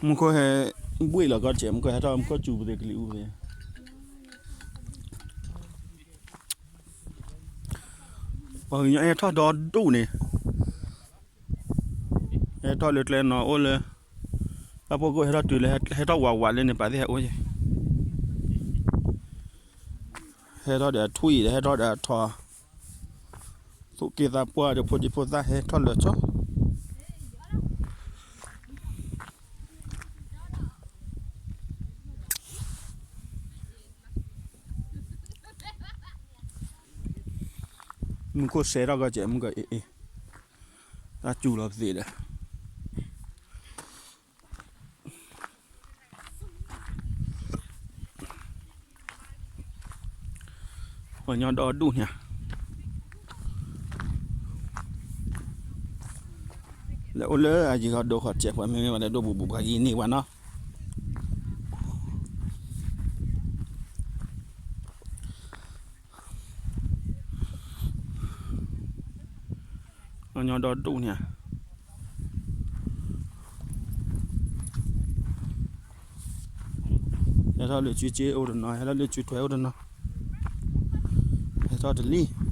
မူခိၣ်ဟဲဘှ့ၣ်လီၤကီၢ်တစဲး, မူခိၣ်ဟဲထီၣ် မူခိၣ်စူၤပသ့ကလံၤအူပသ့, ပှၤကညီဟဲထီၣ်ဒီဒူၣ်န့ၣ်, ဟဲထီၣ်လၢကျဲနီၤအိၣ်လၢ, တၢ်ဖိကိၣ်ဟဲထီၣ်တုၤလၢ ဟဲထီၣ်ဝးဝးလၢန့ၣ် ပာ်သ့ၣ်ဟဲအိၣ်ယဲၢ်, ဟဲထီၣ်ဒီးအထွံၣ်ဒီး ဟဲထီၣ်ဒီးအထီ, သူၣ်က့သးပှၢ်ဒီးဖိဒံဖိသၣ်ဟဲထီၣ်လၢာ်ဆိ မူခိၣ်စဲးထီၣ်ကီၢ်စဲး မုၢ်ကီၢ်အ့ၣ်အ့ၣ်, တၢ်စူၤလီၤပသ့ဒီး ပှၤကညီဒီဒူၣ်န့ၣ်, လဲၤအိၣ်လၢအယံၤဃီဒိဃီစဲး ပှၤမ့မ့ၢ်ပှၤလဲၤဒိၣ်ဘူးဘူးပှၤယံၤန့ၢ်ပှၤနီၤ ပှၤကညီဒီဒူၣ်န့ၣ်, ဟဲထီၣ်လၢစုစ့အိၣ်တနီၤ, ဟဲထီၣ်လၢစုထွဲအိၣ်တနီၤ, ဟဲထီၣ်တလံ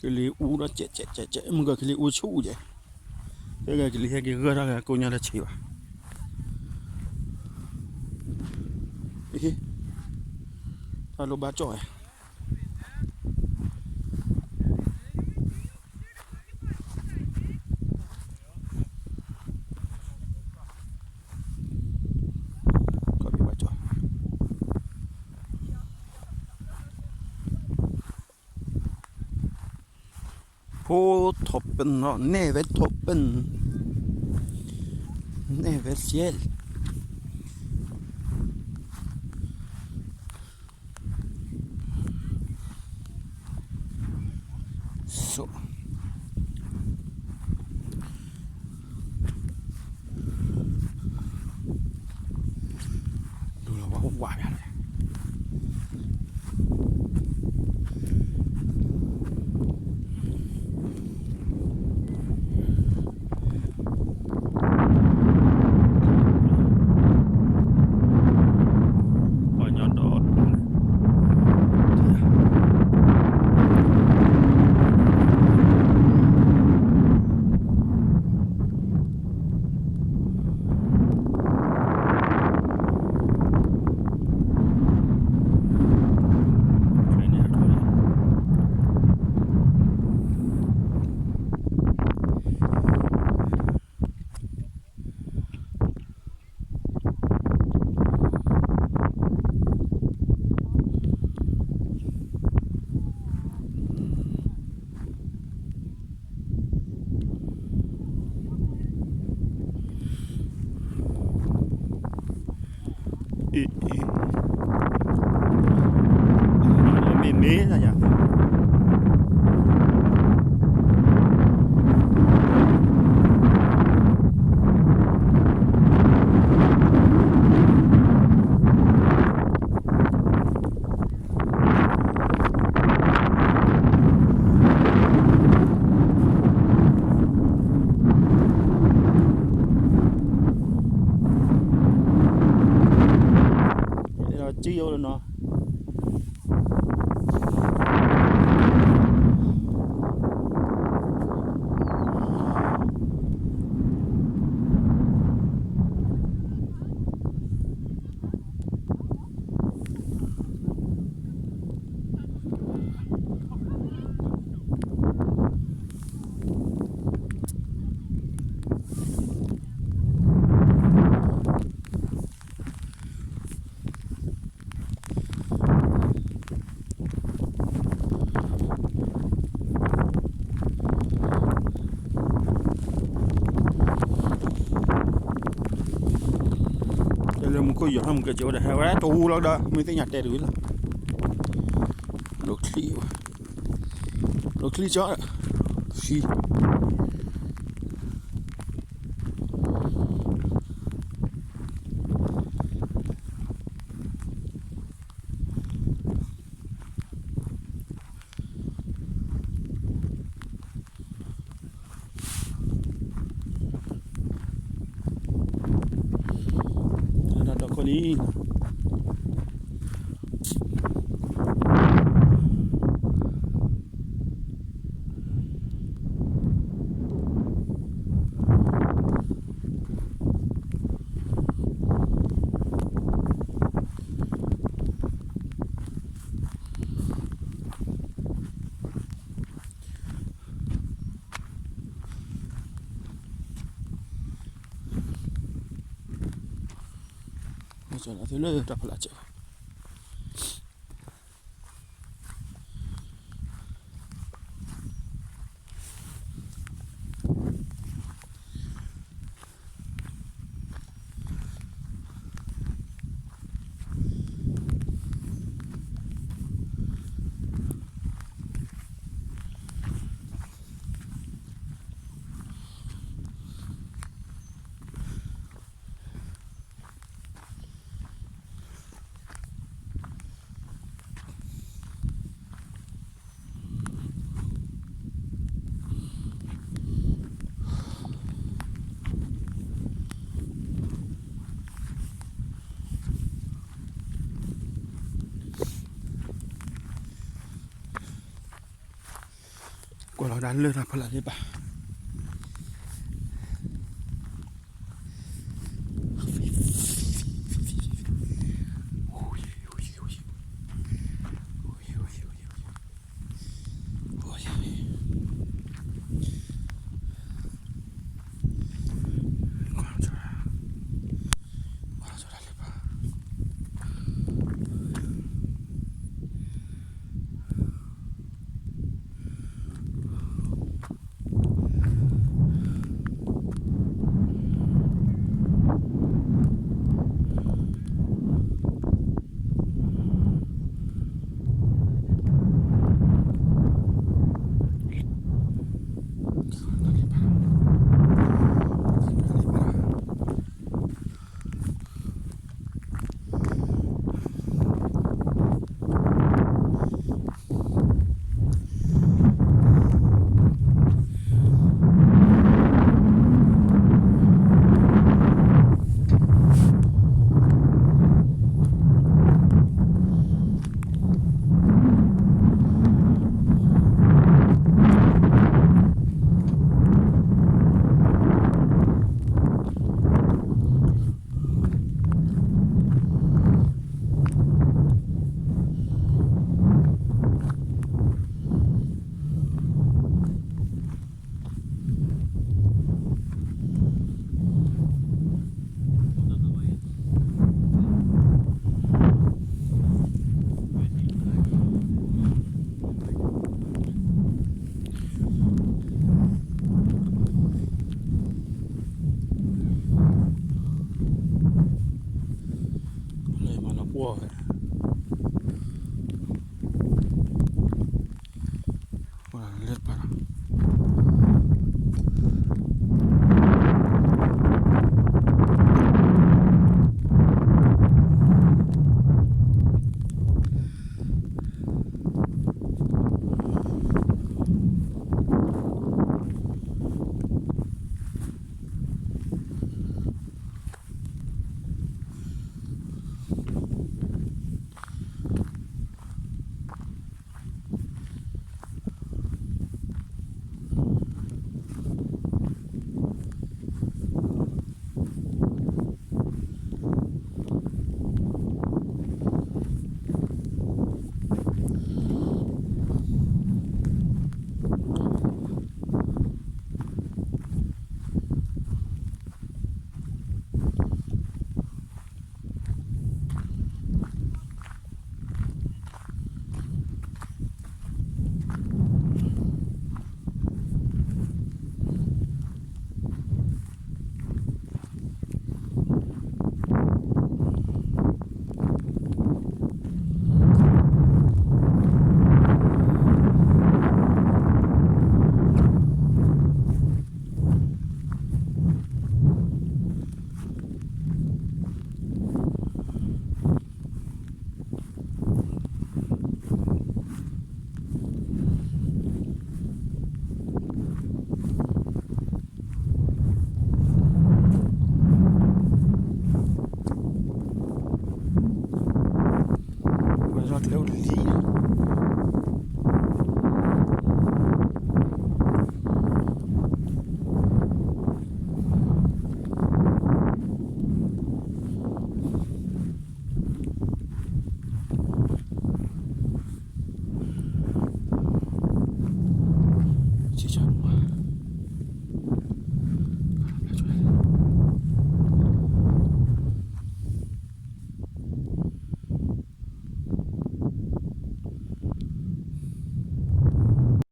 ကလံၤအူဒီးကဲးကဲးကဲးကဲး, မုၢ်ကီၢ်ကလံၤအူဆူၣ်ကဲး, ကဲကဲကလံၤဟဲက့ၤဂၢၢ်ထီၣ်က့ၤကိညါလၢဆံးဘၣ်, တၢ်လိၣ်ဘၣ်ကၠီၣ်ဝဲ ဖိထီၣ်ပၢၢ်နီၤ နဲၣ်ဝဲထီၣ်ပၢၢ်, နဲၣ်ဝဲစဲး ဆိ ဒိလီၤဝါဝါ ပှၤကညီဒီဒူၣ်န့ၣ် အ့ အ့ မ့ၢ်မ့ၢ်ယၤ ဒီးကံယိလီၤနီၤ တဲလၢမူခိၣ်ယီၤထီၣ်မူကဲကဲဝဲဒီး ဟဲဝဲတဟူလီၤဒီး မ့ၢ်သ့ၣ်ညါတဲတဝံၤလီၤ ဒိးချံၣ်ဝဲ ဒိးချံၣ်ကၠီ ဖံ ပ အံၤ သုလၢတၢ်ဖီလာ်စဲး ကွၢ်လီၤဒၣ်လၢတၢ်ဖီလာ်သ့ၣ်တဖၣ်